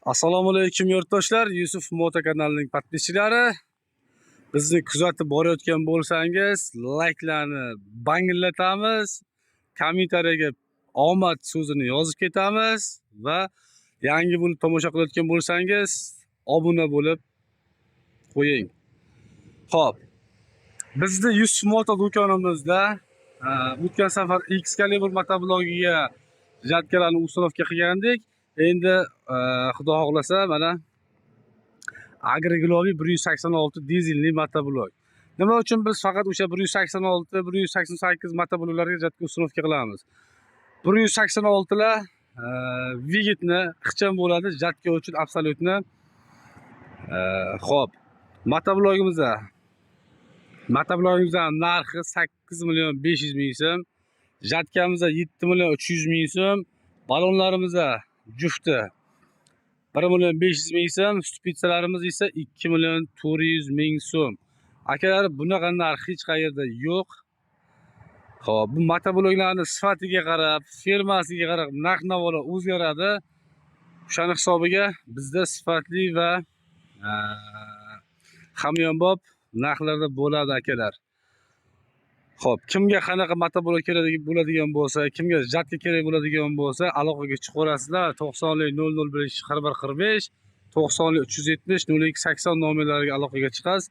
Assalomu alaykum yurtdoshlar, Yusuf Moto kanalining подписчиlari. Bizni kuzatib borayotgan bo'lsangiz, layklarni bangillatamiz, kommentariyaga omad so'zini yozib ketamiz va yangi bo'lib tomosha qilayotgan bo'lsangiz, obuna bo'lib qo'ying. Xo'p. Bizni Yusuf Moto do'konimizda o'tgan safar Excalibur motoblogiga жатка larni установка qilgandik. Endi xudo xohlasa mana Agroglobi 186 dizelli motoblok. Nima uchun biz faqat o'sha 186, 188 motobloklarga жатка установка qilamiz? 186 lar выгодно ixcham bo'ladi, жатка uchun абсолютно. Xo'p, motoblogimizda narxi 8 million 500 ming so'm, жатка mizda 7 million 300 ming so'm, balonlarimizda jufti 1 million 500 ming so'm, спица larimiz esa 2 million 400 ming so'm. Akalar, bunaqa narx hech qayerda yo'q. Xo'p, bu motobloklarni sifatiga qarab, firmasiga qarab narx navolar o'zgaradi. O'shani hisobiga bizda sifatli va hamyonbop narxlarda bo'ladi, akalar. Xo'p, kimga qanaqa motoblok kerak bo'ladigan bo'lsa, kimga жатка kerak bo'ladigan bo'lsa, aloqaga chiqaverasizlar. 90 005 41 45, 90 370 02 80 nomerlariga aloqaga chiqasiz.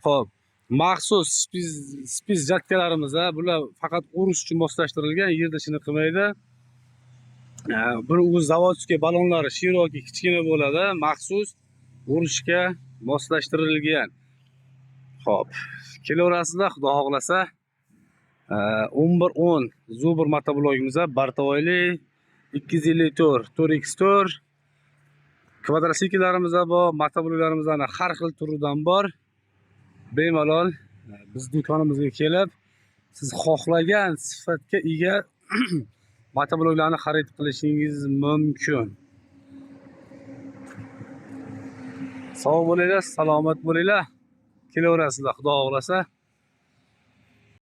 Xo'p, maxsus спец жатка larimiz, bular faqat o'rish uchun moslashtirilgan, yerda ishini qilmaydi. Buni o'z заводской balonlari широкий, kichkina bo'ladi, maxsus o'rishga moslashtirilgan. Xo'p, kelaverasizlar, xudo xohlasa. 1110 Zubr motoblogimiz бортовой li 254 4x4 kvadrotsikllarimiz bor, motobloklarimizni har xil turidan bor. Bemalol biz do'konimizga kelib, siz xohlagan sifatga ega motobloklarni xarid qilishingiz mumkin. Sog' bo'linglar, salomat bo'linglar. Kelaverasizlar, xudo xohlasa.